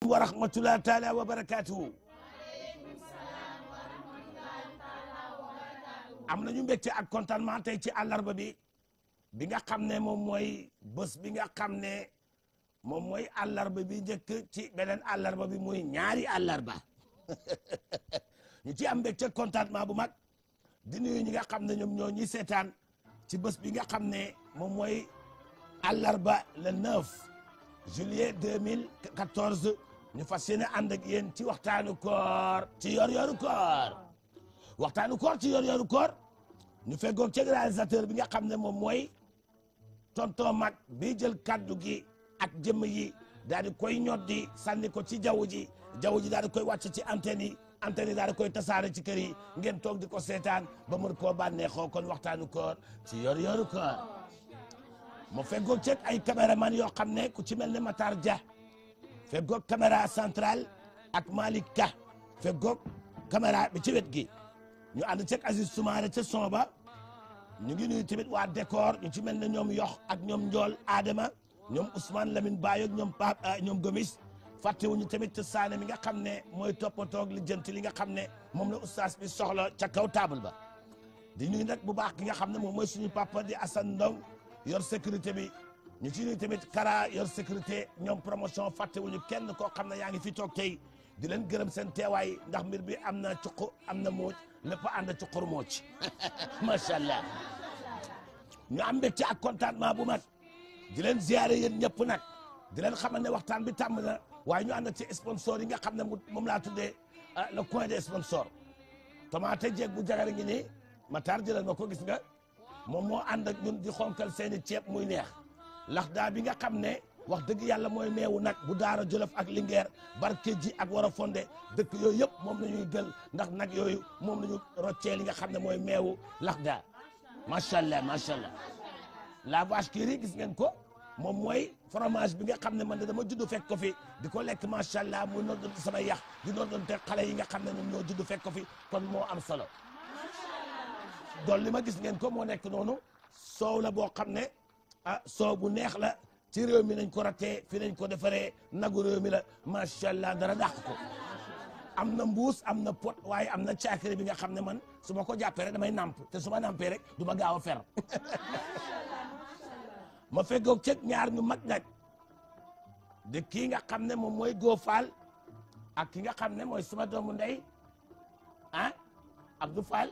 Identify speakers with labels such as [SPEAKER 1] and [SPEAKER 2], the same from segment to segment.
[SPEAKER 1] wa rahmatullahi taala wa barakatuhu. am nañu mbégte ak contentement tey ci àllarba bi nga xam ne moom mooy bés bi nga xam ne moom mooy àllarba bi njëkk ci beneen àllarba bi muy ñaari àllarba ñu ci am mbégte contentement bu mag di nuyu ñi nga xam ne ñoom ñoo ñi seetaan ci bés bi nga xam ne moom mooy àllarba le 9 juillet 2014 ñu fas yéene ànd ak yéen ci waxtaanu koor ci yor-yoru koor waxtaanu koor ci yor-yoru koor ñu feggoog ci réalisateur bi nga xam ne moom mooy tonton mag bi jël kaddu gi ak jëmm yi daal di koy ñoddi sànni ko ci jaww ji daal di koy wàcc ci antenne yi daal di koy tasaare ci kër yi ngeen toog di ko seetaan ba mën koo bànneexoo kon waxtaanu koor ci yor-yoru koor mu feggoog ci ay caméraman yoo xam ne ku ci mel ne Matar Dia feggoog caméra centrale ak Malick Ka feggoog caméra bi ci wet gi ñu ànd ceeg Aziz Soumaré ca son ba ñu ngi nuyu tamit waa décor ñu ci mel ne ñoom yox ak ñoom njool Adama ñoom Ousmane Lamine Bayo ak ñoom Pape ñoom Gomis fàttewuñu tamit te Saane mi nga xam ne mooy toppatoog li jënt li nga xam ne moom la oustaz bi soxla ca kaw table ba di nuyu nag bu baax ki nga xam ne moom mooy suñu papa di Assane Ndong yor sécurité bi ñu ci nuyu tamit Kara yor sécurité ñoom promotion fàttewuñu kenn koo xam ne yaa ngi fi toog tey di leen gërëm seen teewaay ndax mbir bi am na cuq am na mooc lépp ànd cuqur mooc macha allah ñu am mbégte ak contentement bu mat di leen ziare yéen ñëpp nag di leen xamal ne waxtaan bi tàmm na waaye ñu ànd ak ci sponsor yi nga xam ne moom laa tuddee le coin des sponsors tomate jeeg bu jagar ngi nii Matar jëlal ma ko gis nga moom moo ànd ak ñun di xonkal seeni ceeb muy neex lax daa bi nga xam ne wax dëgg yàlla mooy meewu nag bu Daara Jolof ak Linguère Barkedji ak Wara Fondé dëkk yooyu yëpp moom la ñuy gël ndax nag yooyu moom la ñu roccee li nga xam ne mooy meewu laxda macha allah macha allah la vache qui rit gis ngeen ko moom mooy fromage bi nga xam ne man de dama judd fekk ko fi di ko lekk macha allah muy noonu doon sama yax di noonu doon te xale yi nga xam ne ñoom ñoo judd fekk ko fi kon moo am solo dool li ma gis ngeen ko moo nekk noonu soow la boo xam ne soow bu neex la ci réew mi nañ ko ratee fi nañ ko defaree nagu réew mi la macha allah dara dàq ko am na mbuus am na pot waaye am na caakiri bi nga xam ne man su ma ko jàppee rek damay namp te su ma nampee rek du ma gaaw a fer ma feggoog ceeg ñaar ñu mag nag de kii nga xam ne moom mooy Góofal ak ki nga xam ne mooy sama doomu ndey Abdou Fall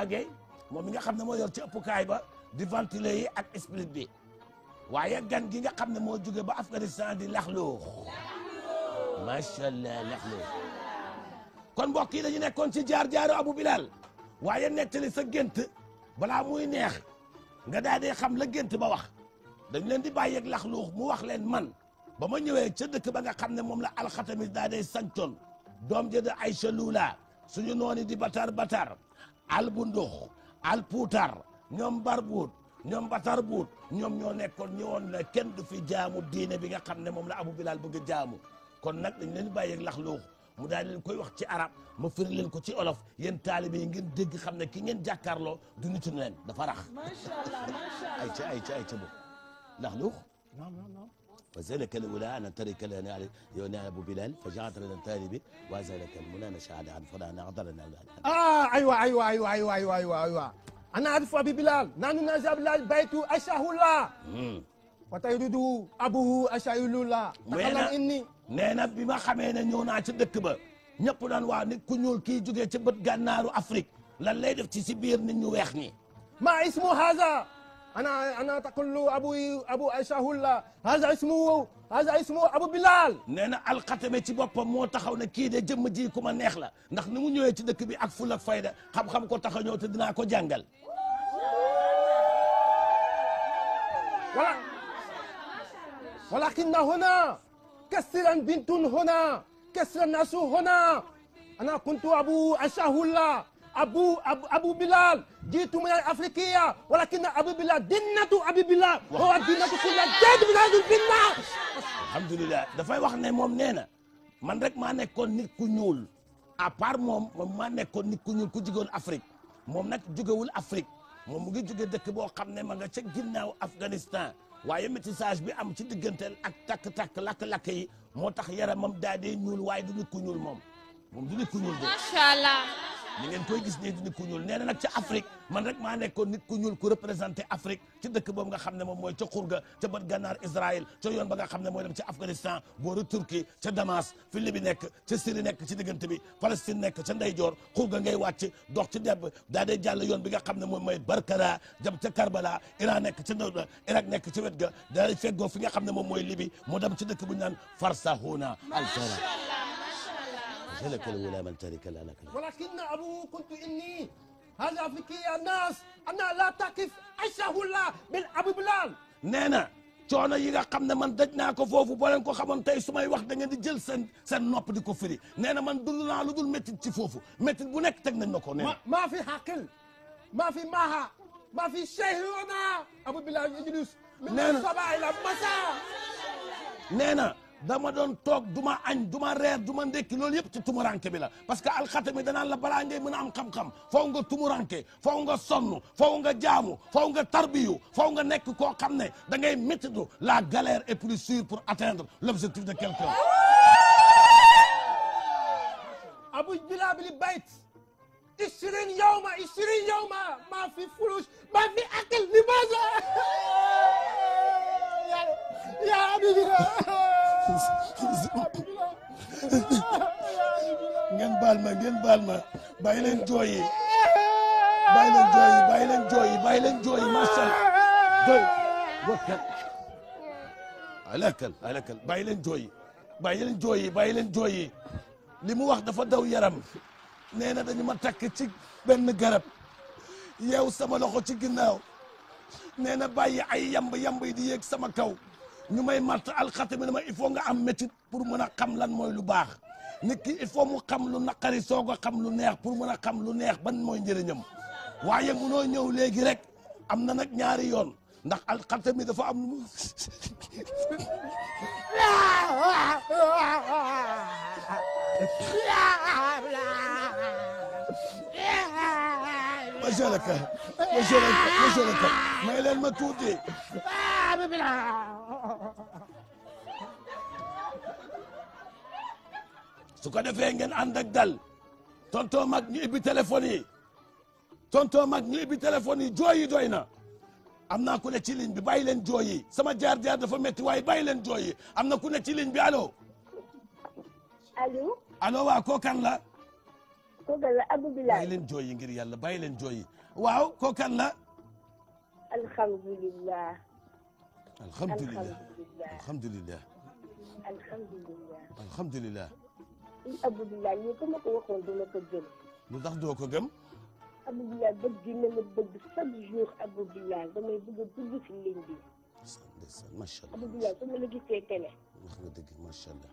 [SPEAKER 1] Gueye moom mi nga xam ne moo yor ci ëppukaay ba di ventile yi ak split bi waaye gan gi nga xam ne moo jóge ba Afghanistan di laxloo macha allah laxloo kon mbokk yi dañu nekkoon ci jaar-jaaru Abu Bilal waaye nettali sa gént balaa muy neex nga daal di xam la gént ba wax dañ leen di bàyyeeg laxluux mu wax leen man ba ma ñëwee ca dëkk ba nga xam ne moom la alxatamis daa day sañtoon doom jëd Aïcha Lula suñu nooni di batar al bundux al puutar ñoom barbuut ñoom batar buut ñoom ñoo nekkoon ñëwoon na kenn du fi jaamu diine bi nga xam ne moom la Abu Bilal bëgg a jaamu kon nag dañ leen di bàyyeeg laxluux mu daal leen koy wax ci arab ma firi leen ko ci olof yéen taalibe yi ngeen dégg xam ne ki ngeen jàkkaarloo du nitu leen dafa rax
[SPEAKER 2] macha allah macha allah
[SPEAKER 1] ayca bu laxluux non وذلك الأولى أن ترك لنا يوني أبو بلال فجاءت لنا الطالب وذلك المنى شهادة عن فلان أعطنا
[SPEAKER 3] أيوة أنا أعرف أبي بلال نحن نذهب إلى البيت أشهد الله وتيرد أبوه أشهد الله تكلم إني
[SPEAKER 1] nee na bi ma xamee ne ñëw naa ci dëkk ba ñëpp naan waa nit ku ñuul kii jógee ci bët gànnaaru Afrique lan lay def ci si biir nit ñu weex ñi
[SPEAKER 3] ما اسمه هذا أنا تقول له أبو أشهد الله هذا اسمه أبو بلال
[SPEAKER 1] nee na alxatame ci boppam moo taxaw ne kii de jëmm ji ku ma neex la ndax ni mu ñëwee ci dëkk bi ak ful ak fayda xam-xam ko tax a ñëw te dinaa ko jàngal
[SPEAKER 3] ولكن هنا كثيرا بنت هنا كثير الناس هنا أنا كنت أبو أشهد الله أبو بلال جئت من الأفريقية ولكن أبو بلال دينة أبي بلال هو دينة كل جد من هذه الدينة
[SPEAKER 1] alhamdulilah dafay wax ne moom nee na man rek maa nekkoon nit ku ñuul à part moom maa nekkoon nit ku ñuul ku jógoon Afrique moom nag jógewul Afrique moom mu ngi jóge dëkk boo xam ne ma nga ca ginnaaw Afghanistan waaye métissage bi am ci digganteel ak takk-takk lakk-lakk yi moo tax yaramam daa dee ñuul waaye du nit ku ñuul moom du nit ku ñuul de.
[SPEAKER 2] macha allah.
[SPEAKER 1] ni ngeen koy gis ne du nit ku ñuul nee na nag ca Afrique man rek maa nekkoon nit ku ñuul ku représenté Afrique ci dëkk boobu nga xam ne moom mooy ca xurga ca bët gànnaar Israël ca yoon ba nga xam ne mooy dem ca Afghanistan booru Turquie ca Damas fi Libi nekk ca Syrie nekk ci diggante bi Palestine nekk ca ndeyjoor xurga ngay wàcc dox ci debb daa dee jàll yoon bi nga xam ne moom mooy Barkara jëm ca Karbala Iran nekk ca ndaw Irak nekk ci wet ga daa dee feggoo fi nga xam ne moom mooy Libi mu dem ci dëkk bu ñu naan Farsahuna al-Fara لك الولا من ترك لك
[SPEAKER 3] ولكن أبو كنت إني هذا أفريقيا الناس أنا لا تقف عشه الله بالأبو بلال
[SPEAKER 1] nee na coono yi nga xam ne man daj naa ko foofu boo leen ko xamoon tey su may wax da ngeen di jël seen nopp di ko firi nee na man dund naa lu dul métit ci foofu métit bu nekk teg nañ ma ko nee na
[SPEAKER 3] ما في حقل ما في ماها ما في شيء هنا أبو بلال يجلس من الصباح إلى المساء
[SPEAKER 1] nee na dama doon toog du ma añ du ma reer du ma ndekki loolu yëpp ci tumuranke bi la parce que alxatami danaan la balaa ngay mën a am xam-xam faw nga tumuranke faw nga sonn faw nga jaamu faw nga tarbiyu faw nga nekk koo xam ne da ngay méttidu la galère est plus sûre pour atteindre l'objectif de quelqu'un
[SPEAKER 3] أبو بلال بالبيت 20 يوما 20 يوما ما في فلوس ما في أكل لماذا يا أبي بلال
[SPEAKER 1] ngeen baal ma bàyyi leen jooy yi bàyyi leen jooy yi bàyyi leen jooy yi bàyyi leen jooy yi macha allah doy wakkal alakal bàyyi leen jooy yi bàyyi leen jooy yi bàyyi leen jooy yi li mu wax dafa daw yaram nee na dañu ma takk ci benn garab yeew sama loxo ci ginnaaw nee na bàyyi ay yamb yi di yéeg sama kaw ñu may matt alxatami ne ma il faut nga am métit pour mën a xam lan mooy lu baax nit ki il faut mu xam lu naqari soog a xam lu neex pour mën a xam lu neex ban mooy njëriñam waaye munoo ñëw léegi rek am na nag ñaari yoon ndax alxatami dafa am lu mu monsieur le may leen ma tuuti su ko defee ngeen ànd ak dal tonton mag ñu ibbi téléphone yi jooy yi doy na am naa ku ne ci ligne bi bàyyi leen jooy yi sama jaar-jaar dafa métti waaye bàyyi leen jooy yi am na ku ne ci ligne bi allo. allo waaw kookan la.
[SPEAKER 4] kookan la Abou Bilal.
[SPEAKER 1] bàyyi leen jooy yi ngir yàlla bàyyi leen jooy yi waaw kookan la.
[SPEAKER 4] alhamdulilah.
[SPEAKER 1] alhamdulilah.
[SPEAKER 4] Abou Bilal lii ku ma ko waxoon dina ko gëm.
[SPEAKER 1] lu tax doo ko gëm.
[SPEAKER 4] Abou Bilal bëgg na la bëgg chaque jour Abou Bilal damay bëgg a dugg si ligne bi.
[SPEAKER 1] macha allah
[SPEAKER 4] Abou Bilal su ma la gisee télé.
[SPEAKER 1] wax nga dëgg macha allah.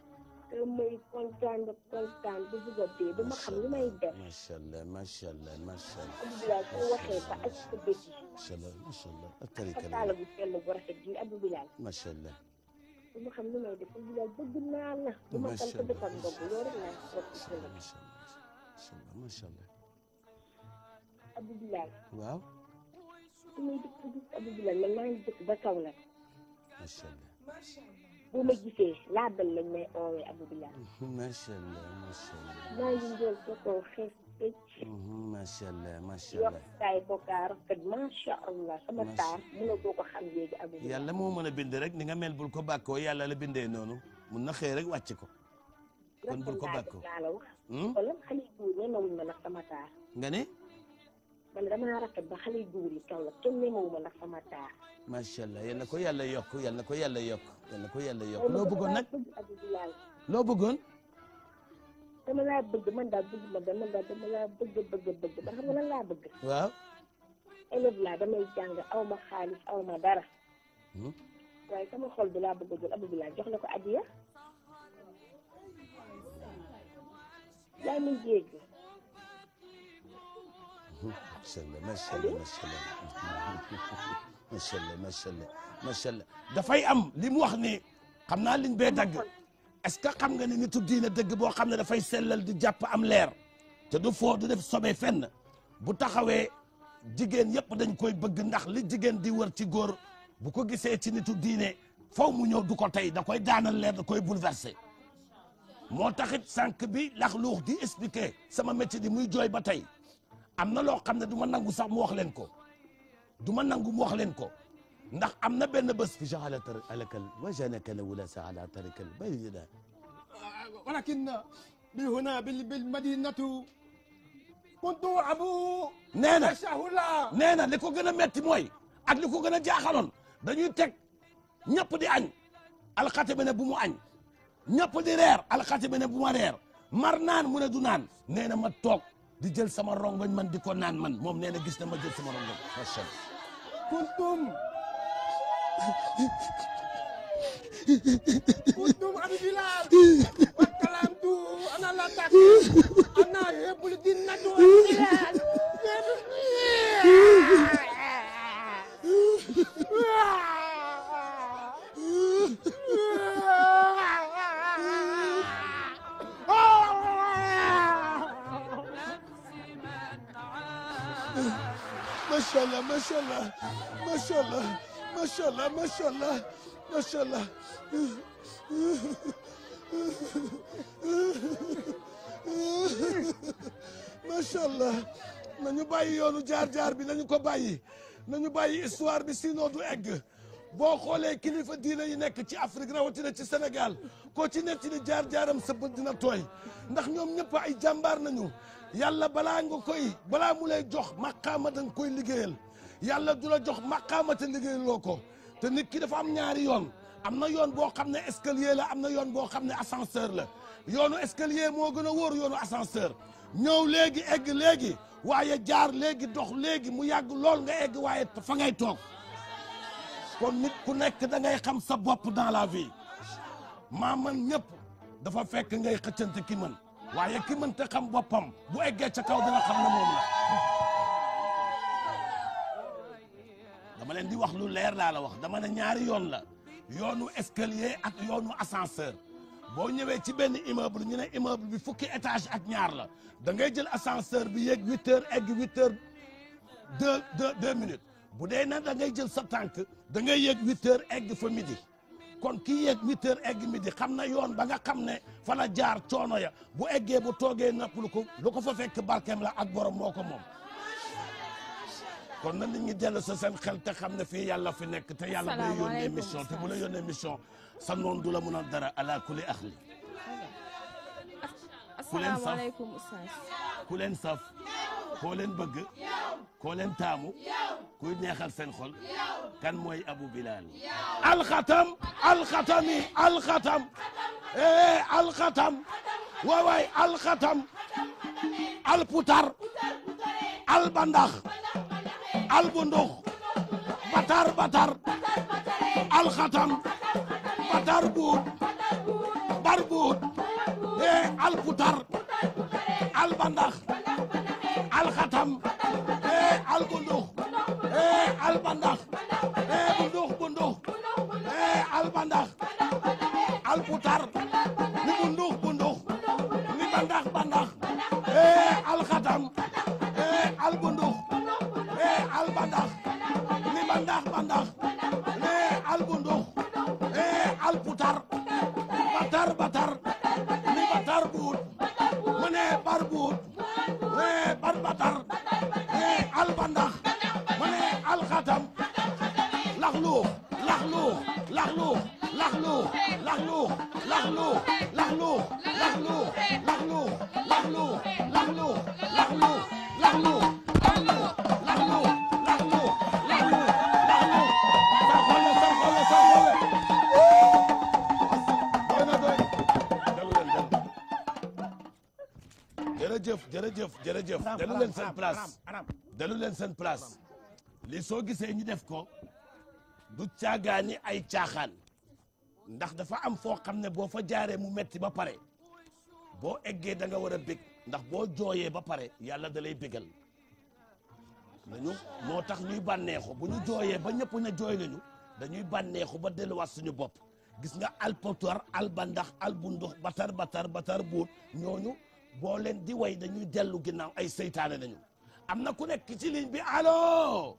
[SPEAKER 4] damay kontaan ba bëgg a dee dama xam lu may def.
[SPEAKER 1] macha allah.
[SPEAKER 4] Abou Bilal soo waxee ba ak sa bët yi.
[SPEAKER 1] macha allah ak
[SPEAKER 4] ak taala bu sell bu rafet gi Abou Bilal.
[SPEAKER 1] macha allah.
[SPEAKER 4] dama xam lu may def Abou Bilal bëgg naa la. du ma sant defar ndogu loolu rek laa toog ci télé.
[SPEAKER 1] macha allah.
[SPEAKER 4] Abou Bilal.
[SPEAKER 1] waaw.
[SPEAKER 4] su may dëkk gis Abou Bilal man maa ngi dëkk ba Kaolack.
[SPEAKER 1] macha allah.
[SPEAKER 4] bu ma gisee laabal lañ may oowee Abou Bilal.
[SPEAKER 1] macha allah.
[SPEAKER 4] maa ngi njël sa kaw xees pecc.
[SPEAKER 1] macha allah.
[SPEAKER 4] yokk taay bokkaa rafet macha allah sama taar mënatoo ko xam léegi Abou Bilal.
[SPEAKER 1] yàlla moo mën a bind rek ni nga mel bul ko bàkkoo yàlla la bindee noonu mun na xëy rek wàcc ko. kon bul ko bàkkoo
[SPEAKER 4] laa la wax. wala xale yu góor ñemewuñ ma nag sama taar.
[SPEAKER 1] nga ne.
[SPEAKER 4] man damaa rafet ba xale yu góor yi kaw la kenn ñemewu ma nag sama taar.
[SPEAKER 1] macha allah yal na ko yàlla yokk yal na ko yàlla yokk. loo bëggoon nag
[SPEAKER 4] Abou Bilal.
[SPEAKER 1] loo bëggoon.
[SPEAKER 4] dama laa bëgg man daal bëgg ma dama laa bëgg ba xam nga lan laa bëgg.
[SPEAKER 1] waaw.
[SPEAKER 4] élève laa damay jàng aw ma xaalis aw ma dara. waaye sama xol bi laa bëgg a jël Abou Bilal jox la ko adiya. yaa ngi jégg.
[SPEAKER 1] macha allah dafay am li mu wax ni xam naa liñ bee dagg est-ce que xam nga ni nitu diine dëgg boo xam ne dafay sellal di jàpp am leer te du foo du def sobe fenn bu taxawee jigéen yëpp dañ koy bëgg ndax li jigéen di wër ci góor bu ko gisee ci nitu diine faw mu ñëw du ko tey da koy daanal leer da koy bouleversé moo taxit sànq bi lax luux di expliquer sama métier di muy jooy ba tey am na loo xam ne du ma nangu sax mu wax leen ko du ma nangu mu wax leen ko ndax am na benn bés fi jaala alakal wa janaka la wala sa ala tarikal bayda
[SPEAKER 3] ولكن هنا بالمدينة كنت أبو
[SPEAKER 1] nee na
[SPEAKER 3] أشهر
[SPEAKER 1] nee na li ko gën a metti mooy ak li ko gën a jaaxaloon dañuy teg ñëpp di añ alxatime ne bu mu añ ñëpp di reer alxatime ne bu ma reer mar naan mu ne du naan nee na ma toog di jël sama rongoñ man di ko naan man moom nee na gis na ma jël sama rongoñ macha allah.
[SPEAKER 3] كنتم أبي بلال وكلمت أنا لا تكلم أنا أحب الجنة والبلال
[SPEAKER 5] ما شاء الله ما شاء الله ما شاء الله ما شاء الله ما شاء الله ما شاء الله ما شاء الله nañu bàyyi yoonu jaar-jaar bi nañu ko bàyyi nañu bàyyi histoire bi sinon du egg boo xoolee kilifa diina yi nekk ci Afrique rawatina ci Sénégal koo ci nekk ni jaar-jaaram sa bët dina tooy ndax ñoom ñëpp ay jàmbaar nañu yàlla balaa mu lay jox maqaama da nga koy liggéeyal yàlla du la jox maqaama te liggéeyaloo ko te nit ki dafa am ñaari yoon am na yoon boo xam ne escalier la am na yoon boo xam ne ascenseur la yoonu escalier moo gën a wóor yoonu ascenseur ñëw léegi egg léegi waaye jaar léegi dox léegi mu yàgg lool nga egg waaye fa ngay toog kon nit ku nekk da ngay xam sa bopp dans la vie maa man ñëpp dafa fekk ngay xëccante ki mën waaye ki mën te xam boppam bu eggee ca kaw dina xam ne moom la dama leen di wax lu leer laa la wax dama ne ñaari yoon la yoonu escalier ak yoonu ascenseur boo ñëwee ci benn immeuble ñu ne immeuble bi fukki étage ak ñaar la da ngay jël ascenseur bi yéeg 8 heures egg 8 heures 2 minutes bu dee na da ngay jël sa tànk da ngay yéeg 8 heures egg fa midi kon kii yéeg 8 heures egg midi xam na yoon ba nga xam ne fa la jaar coono ya bu eggee bu toogee noppalu ko lu ko fa fekk barkeem la ak borom moo ko moom kon na nit ñi dellu sa seen xel te xam ne fii yàlla fi nekk te yàlla day yónnee mission te bu la yónnee mission sa noon du la mun a dara ala kulli axli
[SPEAKER 2] asalaamaaleykum oustaz
[SPEAKER 1] ku leen saf koo leen bëgg koo leen taamu kuy neexal seen xol kan mooy Abu Bilal alxatam alxatami alxatam alxatam waawaay alxatam alputar albandax albundux batar batar alxatam batar buut bar buut alputar albandax alxatam albundux albandax bundux bundux albandax alputar ni bundux bundux ni bandax bandax alxatam albundux albandax ni bandax bandax albundux alputar batar batar ni batar buut mu ne bar buut bar batar albandax mu ne alxatam laxluux laxluux laxluux laxluux laxluux laxluux laxluux laxluux laxluux laxluux laxluux laxluux laxluux jërëjëf jërëjëf dalu leen seen place dalu leen seen place li soo gisee ñu def ko du caagaani ay caaxaan ndax dafa am foo xam ne boo fa jaaree mu metti ba pare boo eggee da nga war a bég ndax boo jooyee ba pare yàlla da lay bégal nañu moo tax ñuy bànneexu bu ñu jooyee ba ñëpp ne jooy nañu dañuy bànneexu ba delluwaat suñu bopp gis nga alpotoir albandax albundux batar batar batar buut ñooñu boo leen di way dañuy dellu ginnaaw ay seytaane nañu am na ku nekk ci ligne bi allo